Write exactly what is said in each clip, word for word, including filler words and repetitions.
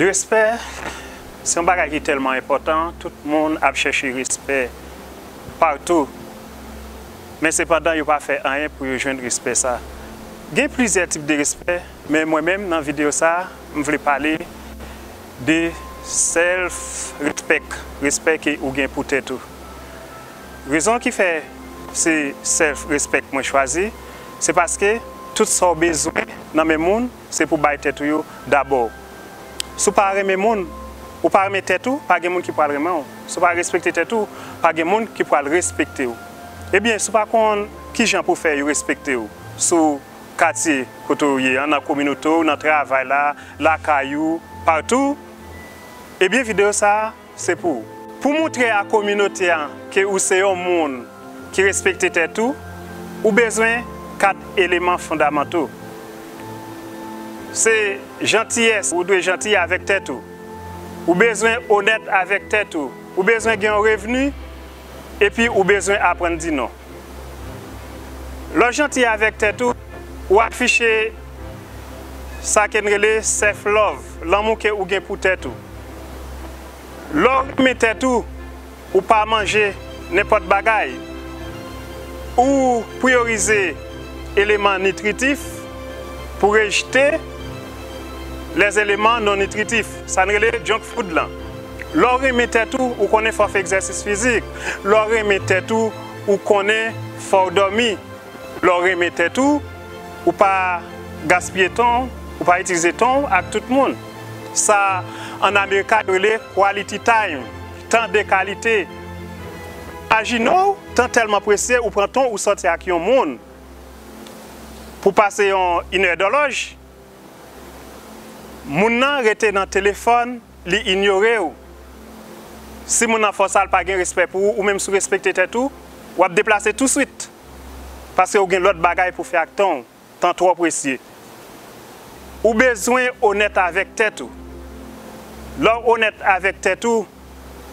Respè se yon bagay ki tèlman enpòtan, tout moun ap chèche respè patou. Men sepandan, yo pa fè anyen pou yo jwenn respè sa. Gen plizyè tip de respè, men mwen menm nan videyo sa, m vle pale de self respect, respè ke ou gen pou tèt ou. Rezon ki fè se self respect mwen chwazi, se paske tout sa w bezwen nan men moun, se pou bay tèt ou yo dabò. Si w pa renmen moun, ou pa renmen tèt ou, pa gen moun ki pral renmen w. Si w pa respekte tèt ou, pa gen moun ki pral respekte w. Ebyen, si w pa konn kijan pou fè yo respekte w sou katye kote w ye an, nan kominote w, nan travay la, lakay ou, patou, ebyen, videyo sa a, se pou ou. Pou moutre a kominote a ke ou se yon moun ki respekte tèt ou, ou bezwen kat eleman fondamanto. Se jantiyès, ou dwe janti avèk tèt ou. Ou bezwen onèt avèk tèt ou. Ou bezwen gen yon revni, epi ou bezwen aprann di non. Lè w janti avèk tèt ou, ou afiche sa ke n rele self love, lanmou ke ou gen pou tèt ou. Lè w renmen tèt ou, ou pa manje nenpòt bagay. Ou priyorize eleman nitritif pou rejte lèzeleman non nitritif, sa n rele junk food lan. Lè w renmen tèt ou, ou konnen fò w fè egzèsis fizik. Lè w renmen tèt ou, ou konnen fò w dòmi. Lè w renmen tèt ou, ou pa gaspiye tan w, ou pa itilize tan w ak tout moun. Sa, ann Amerika, yo rele quality time, tan de kalite. Imajine w, tan tèlman presye, ou pran tan w, ou sòti ak yon moun pou pase yon inèdòlòj, moun nan rete nan telefòn, li inyore w. Si moun nan fè w sa, l pa gen respè pou ou, ou menm si w respekte tèt ou, w ap deplase touswit. Paske ou gen lòt bagay pou fè ak tan w, tan twò presye. Ou bezwen onèt avèk tèt ou. Lè w onèt avèk tèt ou,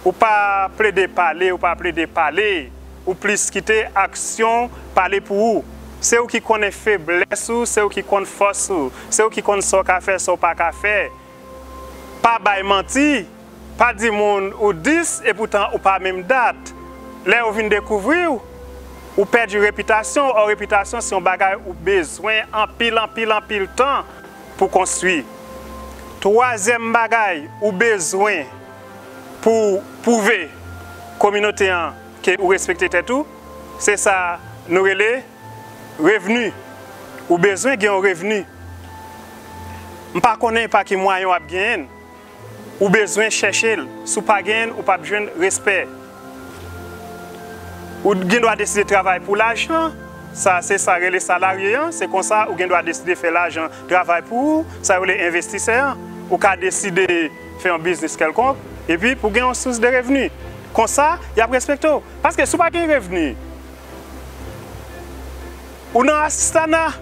ou pa plede pale, ou pa plede pale, ou plis kite aksyon pale pou ou. Se ou ki konnen feblès ou, se ou ki konn fòs ou, se ou ki konn sa w ka fè, sa w pa ka fè. Pa bay manti, pa di moun ou dis, epoutan ou pa menm dat. Lè yo vin dekouvri w, ou pèdi repitasyon w. Ò, repitasyon se yon bagay ou bezwen anpil, anpil, anpil tan pou konstwi. Twazyèm bagay ou bezwen pou pwouve kominote an ke ou respekte tèt ou, se sa nou rele revni. Ou bezwen gen yon revni. M pa konnen pa ki mwayen w ap genyen l. Ou bezwen chèche l. Si w pa genyen l, ou p ap jwenn respè. Ou gen dwa deside travay pou lajan. Sa, se sa rele salarye an. Se konsa ou gen dwa deside fè lajan travay pou ou. Sa yo rele envestisè an. Ou ka deside fè yon biznis kèlkonk, epi pou gen yon sous de revni. Konsa, y ap respekte w. Paske si w pa gen revni, ou nan asistana,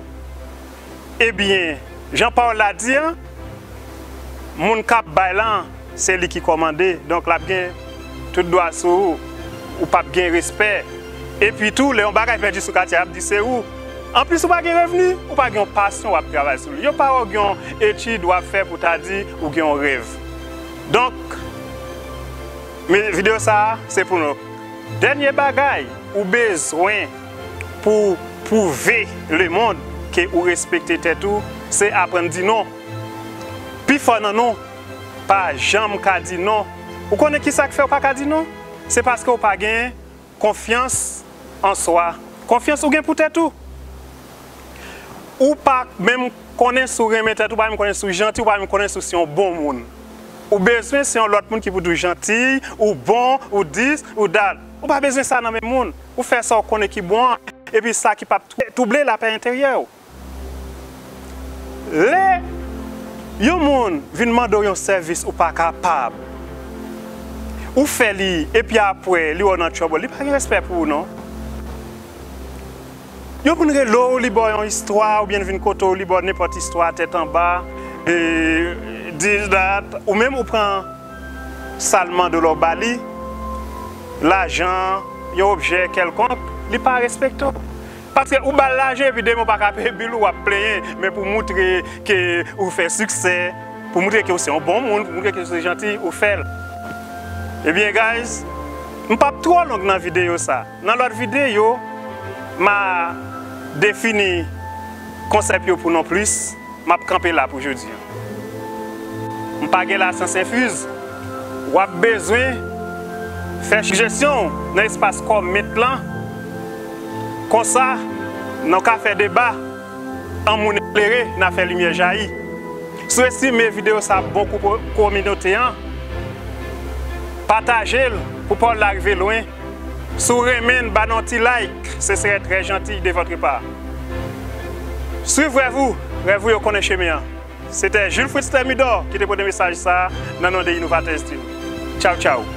ebyen, jan pawòl la di an, moun k ap bay lan, se li ki kòmande. Donk, l ap gen tout dwa sou ou. Ou p ap gen respè. Epi tou, lè yon bagay pèdi sou katye a, y ap di se ou. Anplis, ou pa gen revni, ou pa gen yon pasyon w ap travay sou li. Yo pa wè w gen yon etid w ap fè pou ta di ou gen yon rèv. Donk, men videyo sa a, se pou nou. Dènye bagay ou bezwen pou pwouve lemonn ke ou respekte tèt ou, se aprann di non. Pifò nan nou pa janm ka di non. Ou konnen ki sa k fè w pa ka di non? Se paske w pa gen konfyans an swa. Konfyans ou gen pou tèt ou. Ou pa menm konnen si w renmen tèt ou, ou pa menm konnen si w janti, ou pa menm konnen si w se yon bon moun. Ou bezwen se yon lòt moun ki pou di w janti, ou bon, ou dis, ou dat. Ou pa bezwen sa nan men moun. Ou fè sa w konnen ki bon an, epi sa ki p ap twouble lapè enteryè w. Lè yon moun vin mande w yon sèvis ou pa kapab, ou fè li, epi apre, li wè w nan trouble, li pa gen respè pou ou non. Yon moun rele w, li ba w yon istwa, oubyen l vin kote w, li ba w nenpòt istwa tèt anba, e, this, that, ou menm ou pran sa l mande w la w ba li, lajan, yon objè kèlkonk, li pa respekte w. Paske ou ba l lajan epi demen w pa ka peye bil ou, w ap plenyen, men pou moutre ke ou fè siksè, pou moutre ke w se yon bon moun, pou moutre ke w se janti, ou fè l. Ebyen, guys, m p ap twò long nan videyo sa. Nan lòt videyo, m a defini konsèp yo pou nou plis. M ap kanpe la pou jodi a. M pa gen lasyans enfiz. W ap bezwen fè sijesyon w nan espas kòmant lan. Konsa, nou ka fè deba. An moun eklere, n a fè limyè jayi. Si w estime videyo sa bon pou ko-, kominote an, pataje l pou pa w l la rive lwen. Si w renmen n, ba n yon ti like, ce serait très gentil de votre part. Swiv rèv ou, rèv ou yo konnen chemen an. Se te Jules Fritz Thermidor ki te pote mesaj sa a nan non de Inovatè Style. Tchaw, tchaw.